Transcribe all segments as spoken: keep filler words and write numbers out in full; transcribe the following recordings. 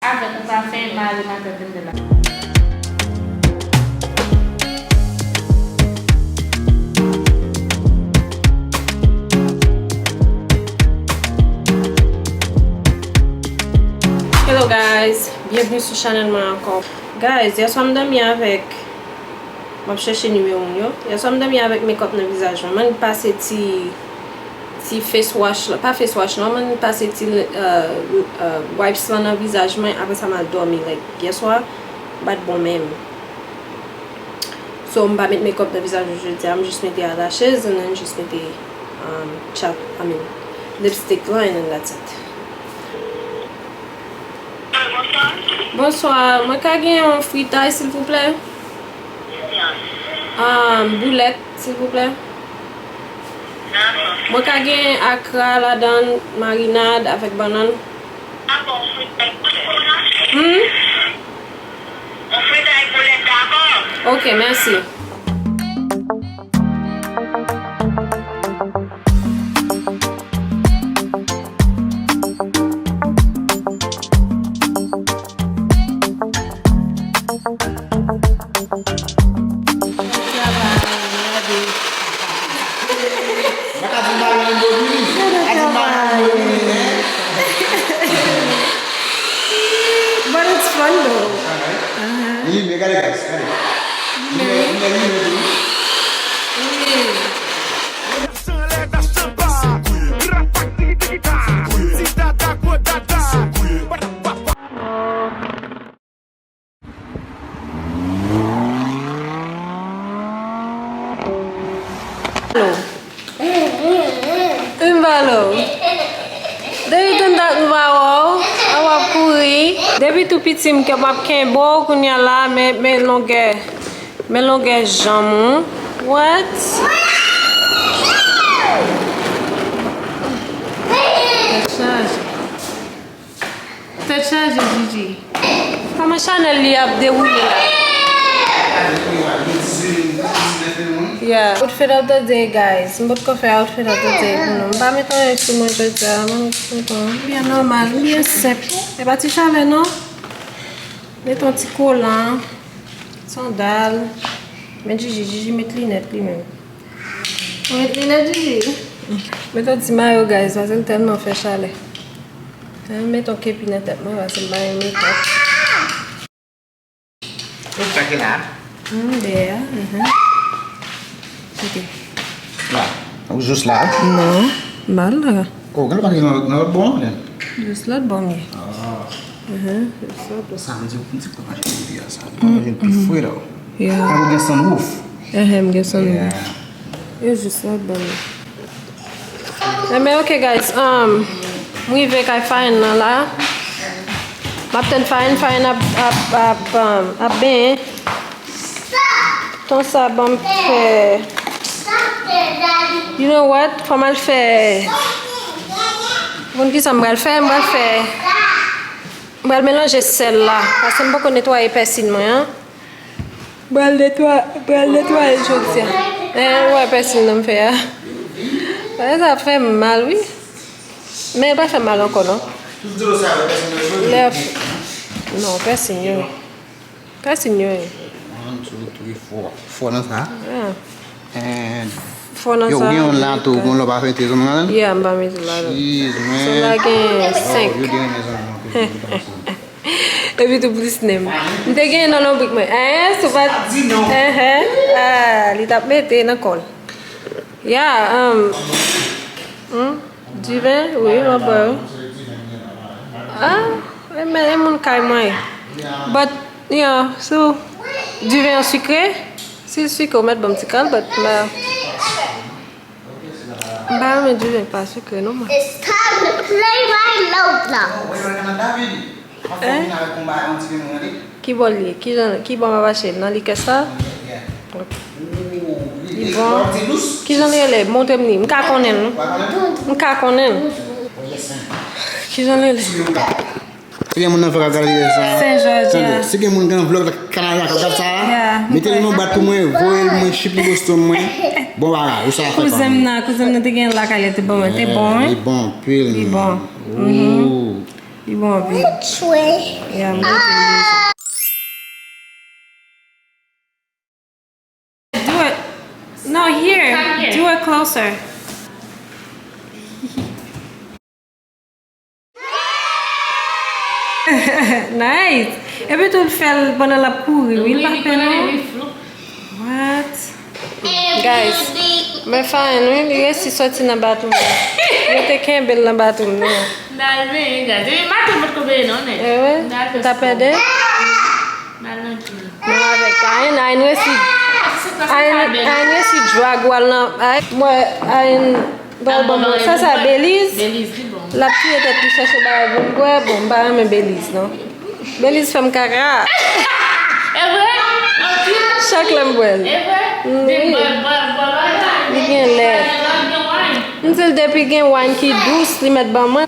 Avèk ou pa fè mal, m ap vin de la. Hello guys, byenvni sou chanèl mwen ankò. Guys, yèswa m dòmi avèk, m ap chèche nimewo m yo. Yèswa m dòmi avèk makeup nan vizaj mwen. Mwen pase ti, ti face wash la, pa face wash non, mwen pase ti, euh, euh, wipes lan nan vizaj mwen, apre sa m al dòmi, like, yèswa, m pa t bon menm. So, m pa met makeup nan vizaj mwen jodi a, m jis mete eyelashes, and then jis mete, um, chat, I mean, lipstick lan, and then that's it. Bonswa, mwen ka gen yon fritay, silvouplè? Um, boulèt, silvouplè? Mwen ka gen akra ladan, marinad avèk bannann? Hmm? Ok, mèsi. But it's fun though. Li limen, gade guys, gade. Limen, limen, limen tou. Wi. Alo. M pale w. Depi tann dat m pa wè w, a w ap kouri. Depi tou piti m ke m ap kenbe w, kounye a la, men, men longè, men longè janm ou. What? Tèt chaje. Tèt chaje, Gigi. Kòman chanèl li ap dewoule la? Yeah. Outfit of the day, guys. M potko fè outfit of the day pou nou. M pa met anyen sou mwen jodi a. M byen nòmal, m byen senp. E pa ti chalè, non. Met yon ti kolan, sandal. Men Gigi, Gigi met linèt li menm. Ou met linèt, Gigi? Met yon ti mayo, guys, paske l tèlman fè chalè. Mwen met yon kepi nan tèt mwen, paske m pa renmen tèt. Ou sa ki la? M dèyè, mhm. Ok. La. Ou jis la? Non, m pa la. Oh, gen lòt bagay nan, nan lòt bò an, men. Jis lòt bò m ye. Ah. Mhm, jis lòt bò. Sa vle di, m di, pou mache depi a sa. Pou mache pi fre la. Yeah. Ou gen sunroof? Ehe, m gen sunroof. Yeah. Yo jis lòt bò m ye. Enben, ok, guys, um, m rive kay Fayen nan la. M ap tann Fayen, Fayen ap, ap, ap, um, ap benyen. Tan sa, ban m fè. You know what? Fò m al fè. Ou konn kisa m pral fè? M pral fè. M pral melanje sèl la. Paske m poko netwaye pèsin mwen an. Pral netwa-, pral netwaye jodi a. Eh, ou wè pèsin nan m fè a. Bagay sa fè m mal, wi. Men li pa fè m mal ankò, non. Lè, non, pèsin yo. Pèsin yo ye. One, two, three, four. Four nan sa? Yeah. And fò nan yo, sa, gen yon la tou, gen yon lè w pa mete zanmi nan? Yeah, m pa mete ladan. Jeez, man. Sa la gen senk. Oh, yo gen yon zanmi nan. Epi tou plis nen m. M te gen nan lonbrik mwen. Eh, sou pa di non. Eh, eh. Ah, li t ap mete nan kò l. Yeah, um, hmm, diven, wi, m ap bwè, wi. Ah, e men, e moun kay mwen. But, yeah, so, diven an sikre? Si l sikre, ou mèt ban m ti kal, but, m pa, m pa renmen diven k pa sikre, non, mwen. It's time to play my Roblox. Hein? Ki bò l ye? Ki jan, ki bò m ap achte l? Nan likès la? Ok. Li bon. Ki jan li rele? Montre m li. M ka konnen l, non? M ka konnen l. Ki jan li rele? Si gen moun nan fè k ap gade sa. Sen Jòj, yeah. Si gen moun k nan vlòg Kanada k ap gade sa, yeah, mete l nan bwat pou mwen, voye l mwen, ship li Boston mwen. Bon bagay, ou sa fè pa mwen. Kouzen m nan, kouzen m nan te gen lakay li, te bon, te bon, wi. Li bon, anpil. Li bon. Ooh. Li bon anpil. Which way? Yeah, I'm looking busy. Do it. No, here. Come here. Do it closer. Nice. Epi tou l fè l pandan l ap kouri, wi, l pa fè non. What? Guys, men Faen, wi, li resi sòti nan bathroom nan. Yo te kenbe l nan bathroom nan. N al benyen, guys. Epi maten m potko benyen non, nèg. Ewe, n al fè spò. N al nan djim. Menm avèk Ayn, Ayn resi, Ayn, Ayn resi drag w al nan, Ayn, mwen, Ayn, pral ban mwen, sa, sa, Belize. Belize, li bon. L ap touye tèt li chèche bagay pou l bwè, bon, m pa renmen Belize, non. Belize fè m kaka. E vre? Anpil? Chak lè m bwè l. E vre? Wi. Li gen lè. M di l depi gen wine ki dous, li mèt ban mwen.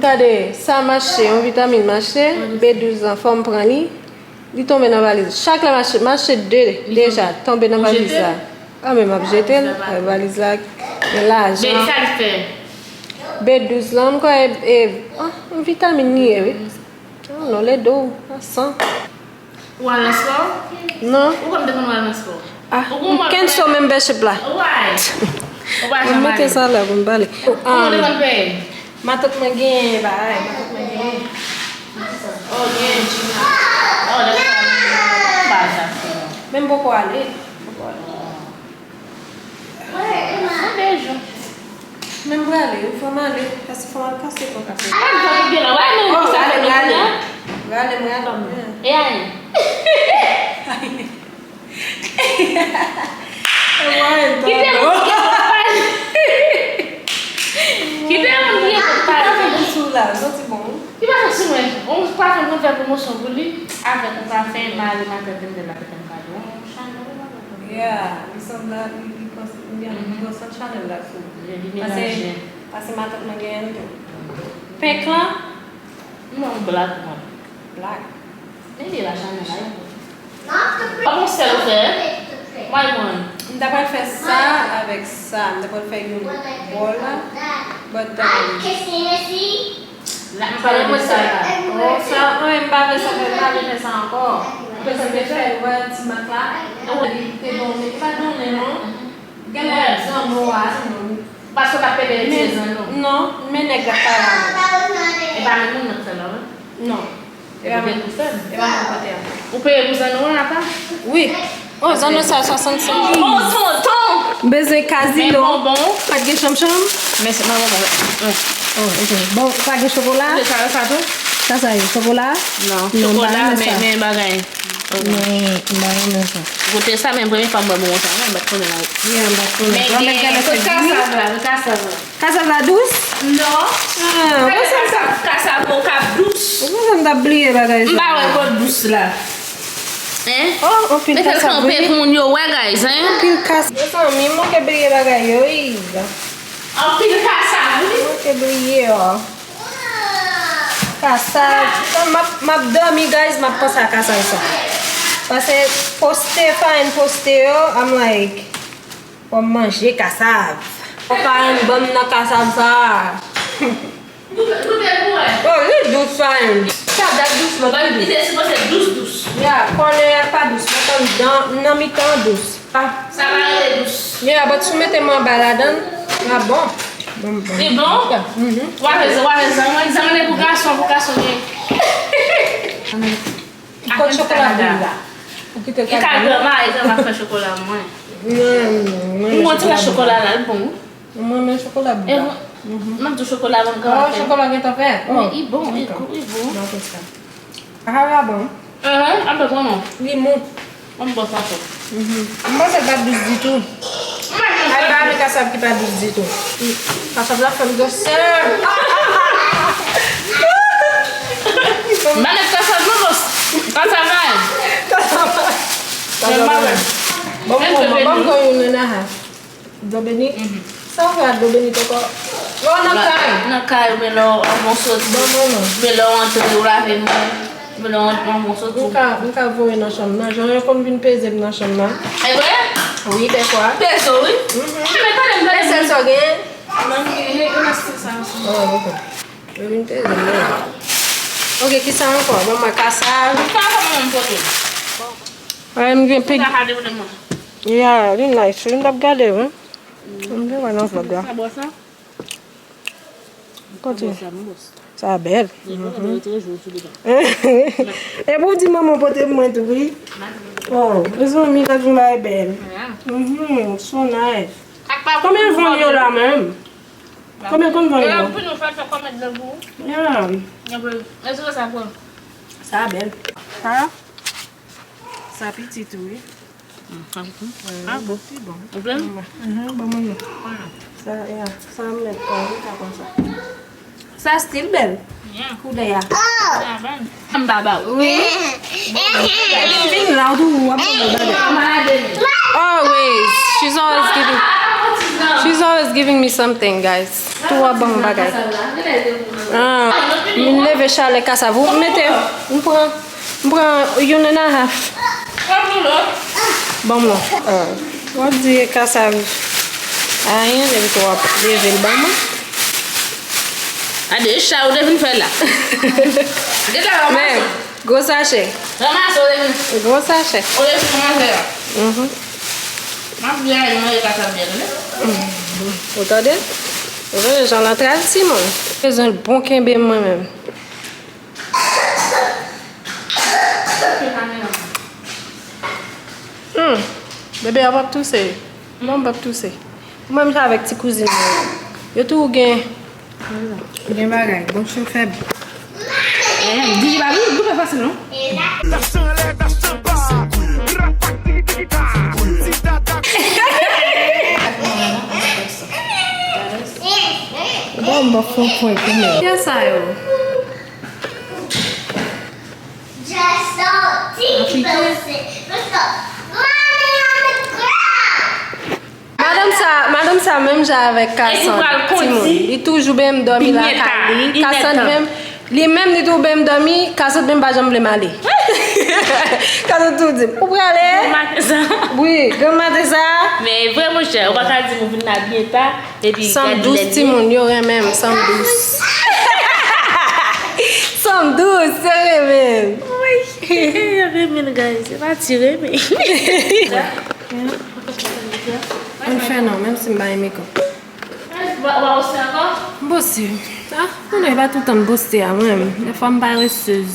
Gade, sa m achte, yon vitamin m achte, B douz lan, fò m pran li. Li tonbe nan valiz. Chak lè m achte, m achte de deja, tonbe nan valiz la. Ah, men m ap jete l. Valiz la gen lajan. B douz lan, m kwè, e, e, ah, yon vitamin li ye, wi. I don't know, le dos, a san. Ou al nan spò? Non. Ou konn te konn al nan spò? Ah, m kenso membership la. Why? Ou pa janm ale. Mwen mete sa la pou m pale. Ou konn te konn peye? Matant mwen gen bagay, matant mwen gen. Oh, gen gym la. Oh, lè sa, m pa al sa. Men m poko ale. Poko ale. Mwen bejou. Men m prale, wi, fò m ale. Paske fò m al kase kò kase. Mwen di w gen la, wè, men ou sa fè nou kounye a. Prale, prale, prale. E Ayn? Kite moun gen kòk pale. Kite moun gen kòk pale. Kite moun gen kòk pale. Kite moun gen kòk pale. Sou la, soti bon. Li pa fè sou mwen. On pafen konn fè pwomosyon pou li. Avèk on pafen, mari m ap fè vennde la, fè m kado. On chanèl, ou pa konprann. Yeah, li sanble li, li panse, li, li panse chanèl la sou. Li, li melanje. Pase, pase matant mwen genyen l tou. Penk lan? Non, black, mwen. Black. Men li la chanèl la, wi. A bon sèl ou fè? Mwen, mwen. M ta pral fè sa avèk sa. M ta pral fè youn bò la. But, um, la, m pa renmen sa la. Oh, sa, mwen, m pa vle sa, m pa vle fè sa ankò. Apre sa, m te fè, wè, ti mak la. Li te donnen, li pa donnen, non. Gen lè zanmi w a, non. Paske w t ap pede retire zanmi w. Non, men nèg la pa la. E pa menm moun nan k fè l la, wi. Non. E pa mwen k fè l. E pa mwen k fè l. Ou peye pou zanmi w apa? Wi. Oh, zanmi sa swasannsenk. Oh, tonton! M bezwen kazino. Men bonbon. Pa t gen chanmchanm? Men se, men bonbon. Oh, ok. Bon, pa gen chokola? Ou te sa sa tou? Sa sa ye? Chokola? Non, chokola, men, men bagay. Non, m pa renmen sa. Goute sa, men premye fwa m wè bonbon sa, mwen m pa t konnen la. Yeah, m pa t konnen. Men gen, gen kasav la, kasav la. Kasav la dous? Non. Ah, ou panse m t ap, kasav okap dous. Ou panse m t ap bliye bagay sa? M pa wè gwo dous la. Hein? Oh, anpil kasav, wi. Mete l kanpe pou moun yo wè, guys, hein? Anpil kasav. Mezanmi, m manke bliye bagay yo, wi. Anpil kasav, wi. M manke bliye, oh. Kasav. M ap, m ap dòmi, guys, m ap panse a kasav sa. Paske poste, Faen poste yo, I'm like, fò m manje kasav. Fò Faen ban m nan kasav sa. Goute, goute pou wè. Oh, li dous, Faen. Sa dat dous, mwen. Ban li te sipoze dous, dous. Ya, konnen l pa dous, mwen konn nan, nan mitan dous. Ah. Sa pa rele dous. Yeah, but si w mete manba ladan l, l ap bon. Bon, bon. Li bon? Mhm. W a fè, w a fè zanmi, zanmi pou gason, pou gason gen. Kot chokola pou la? Ou kite l ka granma, e granma fè chokola mwen. Non, non, non. Mwen ti la chokola la, l bon. Mwen renmen chokola bouda. Mhm. Mwen di chokola bon. Oh, chokola gentan fè? Wi, li bon, li bon. Mwen apre sa. Aha, la bon. Aha, apre kòman? Li mou. Mwen bon sa fè. Mhm. Mwen panse l pa dous ditou. Ay, pa avèk kasav ki pa dous ditou. Kasav la fè m dous. Mwen met kasav non, bòs. Kasav la. Kasav la. Kasav la. Bon, bon, bon, bon, youn nan, aha. Dlo beni? Mhm. Sa w fè ak dlo beni, kòkò? Yo nan kay. Nan kay, men lè w, bon soti. Bon, bon, non. Men lè w antre, w lave men. Men lè w antre, bon soti. M ka, m ka voye nan chanm nan. Jan yo konn vin peze m nan chanm nan. E vre? Wi, dèfwa. Peze w, wi. Mhm. Men tande m, tande m. E sèl sa w genyen? Non, m genyen, e nan stil sa, sa. Oh, ok. Yo vin peze m, men. Ok, kisa ankò? Ban mwen kasav. Sa kòman m pote? Ay, m gen pig. Sa ka depote mwen. Ya, li nice wi, m t ap gade wi. M te wè nan vlog la. Sa bò sa? Kote? Sa bò sa, m bò sa. Sa bèl. Mhm. Epi w di manman pote pou mwen tou wi. Oh, mezanmi, gad yon bagay bèl. Mhm, so nice. Konbyen vann yo la menm? Konbyen konn vann yo? Pou nou fè sa kòmèt nan gou. Yeah. Eske sa pran? Sa bèl. Sa? Sa piti tou wi. Ah bon. Pi bon. Ou plen? Mhm, bon moun. Sa, yeah. Sa m mèt pa wi, ta konsa. Sa still bèl. Yeah. Koulè a. Sa bèl. M pa ba ou. Wi. Vin la ou tou w ap ban mwen bagay. Always. She's always giving, she's always giving me something, guys. Tou w ap ban mwen bagay. Ah, m leve chalè kasav. Ou mete, m pran, m pran youn and a half. Ban mwen. Ah. W ap di kasav ayen, epi tou w ap leve l ban mwen. Gade, e chay ou te vin fè la. Gade, men, gwo sachè. Ranmase, ou te vin. Gwo sachè. Ou te vin ranmase la. Mhm. M ap di a, manje kasav byen, tande. Ou tande? Ou tande jan l antrave timoun. Bezwen l bon kenbe mwen menm. Hmm. Bebe a p ap touse. Non, m p ap touse. Ou menm jan avèk ti kouzin mwen. Yo tou gen, gen bagay. Bon, cho fèb. Eh, DJ Babi, goumen fasil, non? Bon, m ap fè yon prank ou menm. Kiyès sa yo? Just don't teach us it. Let's go. Mommy on the ground. Madanm sa, madanm sa menm jan avèk Kasant timoun. Li toujou benyen dòmi lakay li. Kasant menm, li menm li tou benyen dòmi, Kasant menm pa janm vle m ale. Kasant tou di m, ou prale? Granmaten sa. Wi, granmaten sa. Men vre monchè, ou pa ka di m ou vin la byen ta. Epi sanm dous, timoun, yo renmen m, sanm dous. Sanm dous, yo renmen m. Wi. Yo renmen l, guys. Se pa ti renmen. Ann fè non, menm si m pa renmen kòb. M poste. Ah, konnen e pa tout tan m poste a, mwen menm. Defwa m paresez.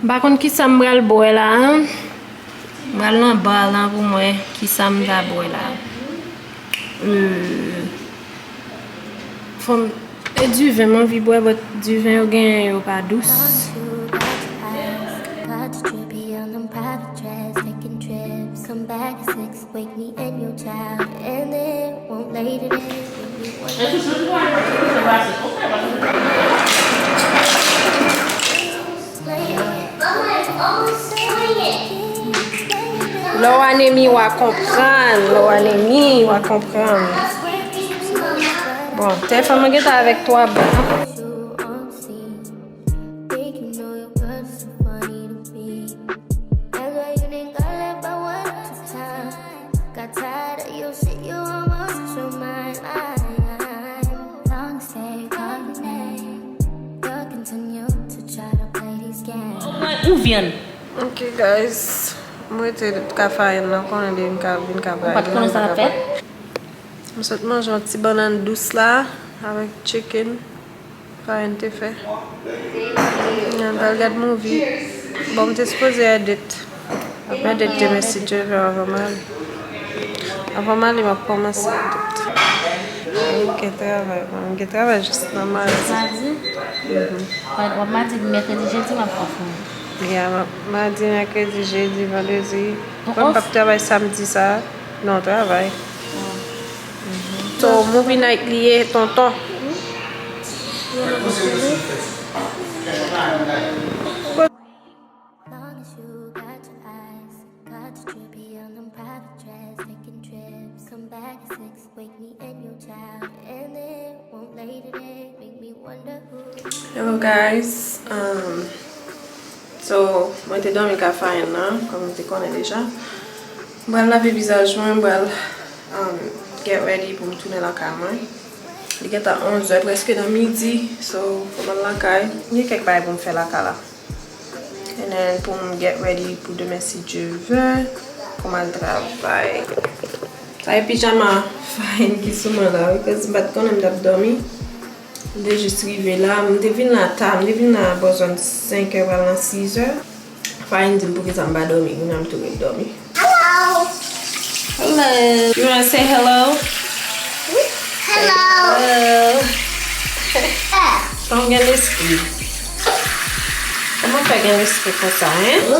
M pa konn kisa m pral bwè la, an. M pral nan ba lan pou m wè kisa m ta bwè la. Euh, fò m, e diven m anvi bwè, but diven yo genyen yo pa dous. Got you drippy on them private jets, taking trips. Come back at six, wake me and your child, and it won't late today. Make me wonder. Lè w anemi, w a konprann. Lè w anemi, w a konprann. Bon, tèlefòn mwen gentan avèk twa bò. Ou vyann. Ok, guys. Mwen rete ka farin nan, konnen li vin ka, vin ka farin nan. Ou pa t konnen sa l ap fèt? M sot manje yon ti bannann dous la, avèk chicken. Farin te fè. Mwen pral gad movie. Bon, m te sipoze edit. M ap edit demen si Dye vle anvan m ale. Anvan m ale, m ap kòmanse edit. Ay, gen travay, mwen. Gen travay jis nan madi. Madi? Mhm. W ap madi, mèkredi, jedi, m ap off, mwen. Ya, m ap madi, mèkredi, jedi, vandredi. Ou off? Mwen m p ap travay samdi sa. Non, travay. So, movie night li ye, tonton. Long as you got your eyes, got your drippy on them private jets, taking trips, come back at six, wake me and your child, and it won't late today, make me wonder who. Hello guys, um, so, mwen te dòmi ka fayen nan, kòm nou te konnen deja. Mwen pral lave vizaj mwen, mwen pral, um, get ready pou m tounen lakay mwen. Li gentan onzè, prèske nan midi. So, pou m al lakay, m gen kèk bagay pou m fè lakay la. And then, pou m get ready pou demen, si Dye vle, pou m al travay. Sa e pijama Fahine ki sou mwen la, wi, cause m pa t konnen m t ap dòmi. M te jis rive la, m te vin la ta, m te vin la bò zòn senk è, pral nan sis è. Fahine di m poukisa m pa dòmi, kounye a m tou ret dòmi. Hello. Hello. You wanna say hello? Hello. Hello. Kòman gen lespri? Kòman fè gen lespri konsa, hein?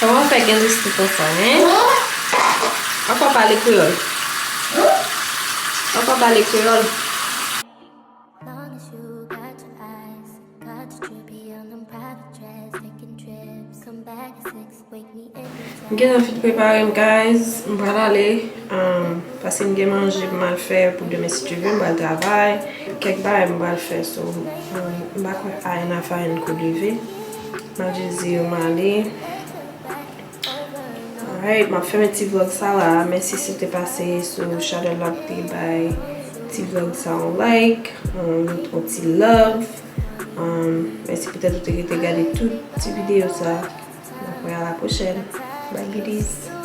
Kòman fè gen lespri konsa, hein? Ankò pale kreyòl. Ankò pale kreyòl. Long as you got your eyes, got your drippy on them private jets, taking trips, come back at six, wake me every time. M gentan fin prepare m, guys. M pral ale, um, paske m gen manje pou m al fè pou demen, si Dye vle, m pral travay. Kèk bagay m pral fè, so, um, m pa kwè Ayana Fahine ko leve. M ap jis di yo m ale. Alright, m ap fèmen ti vlog sa la. Mèsi si w te pase sou chanèl la pou te bay ti vlog sa yon like, yon, yon ti love. Um, mèsi poutèt ou te rete gade tout ti videyo sa. N ap wè a la pwochèn. Bye, beauties.